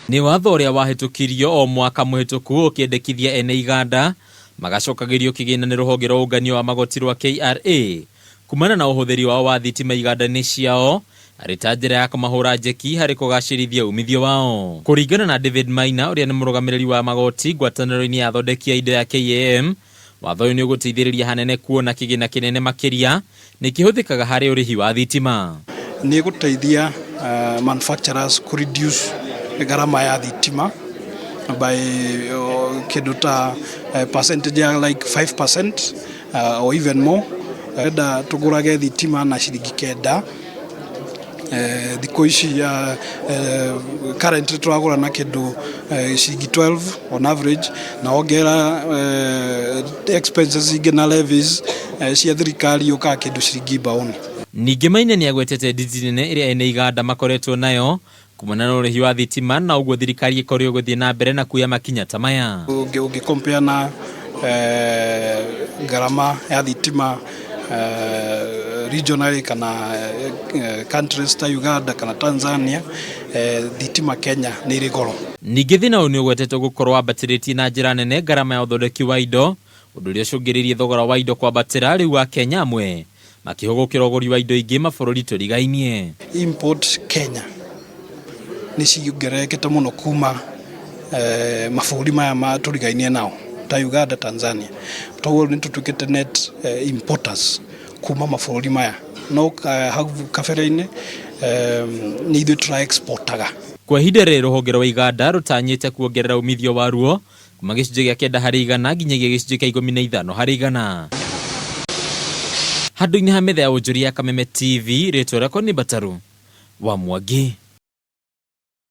Nĩ watho ũrĩa wahĩtũkirio o mwaka mũhĩtũku ũkĩendekithia ene iganda magacokagĩrio kĩgĩna nĩ rũhonge rwa ũngania wa magoti rwa KRA kumana na ũhũthĩri wao wa thitima iganda-inĩ ciao arĩ ta njĩra ya kũmahũra njeki harĩ kũgacĩrithia umithio wao. Kũringana na David Maina ũrĩa nĩ mũrũgamĩrĩri wa magoti ngwatanĩro-inĩ ya athondeki a indo ya KAM, watho ũyũ nĩ ũgũteithĩrĩria hanene kuona kĩgĩna kĩnene makĩria nĩ kĩhũthĩkaga harĩ ũrĩhi wa thitima. Nĩ ĩgũteithia manufacturers kũ reduce gharama ya thitima by kĩndũ ta percentage ya like 5% or even more. Enda tũgũrage thitima na ciringi 9, thikũ ici currently tũragũra na kĩndũ ciringi 12 on average, na wongerera expenses ingĩ na levies cia thirikari yũkaga kĩndũ ciringi mbaũni. Ningĩ Maina nĩ agwetete nditi nene ĩrĩa ene iganda makoretwo nayo kumana na ũrĩhi wa thitima na ũguo thirikari ĩkorwo ĩgũthiĩ na mbere na kuoya makinya ta maya. Ũngĩ compare na gharama ya thitima regionally kana countries ta Uganda kana Tanzania, thitima Kenya nĩ irĩ goro. Ningĩ thĩna ũyũ nĩ ũgwetetwo gũkorwo wambatĩrĩtie na njĩra nene ngarama ya ũthondeki wa indo, ũndũ ũrĩa ũcũngĩrĩirie thogora wa indo kwambatĩra rĩu Akenya amwe makĩhũgũkĩra ũgũri wa indo ingĩ mabũrũri tũrigainie. Import Kenya nĩ ciongererekete mũno kuma mabũrũri maya ma tũrigainie nao ta Uganda, Tanzania. Toguo nĩ tũtuĩkĩte net importers kuma mabũrũri maya, no hau kabere-inĩ nĩ ithuĩ tũra exportaga. Kwa ihinda rĩrĩ rũhonge rwa iganda rũtanyĩte kuongerera umithio waruo kuma gĩcunjĩ gĩa 9% nginyagia gĩcunjĩ kĩa 15%. Handũ-inĩ ha metha ya wonjoria ya Kameme TV, rĩtwa rĩakwa nĩ Mbataru wa Mwangi.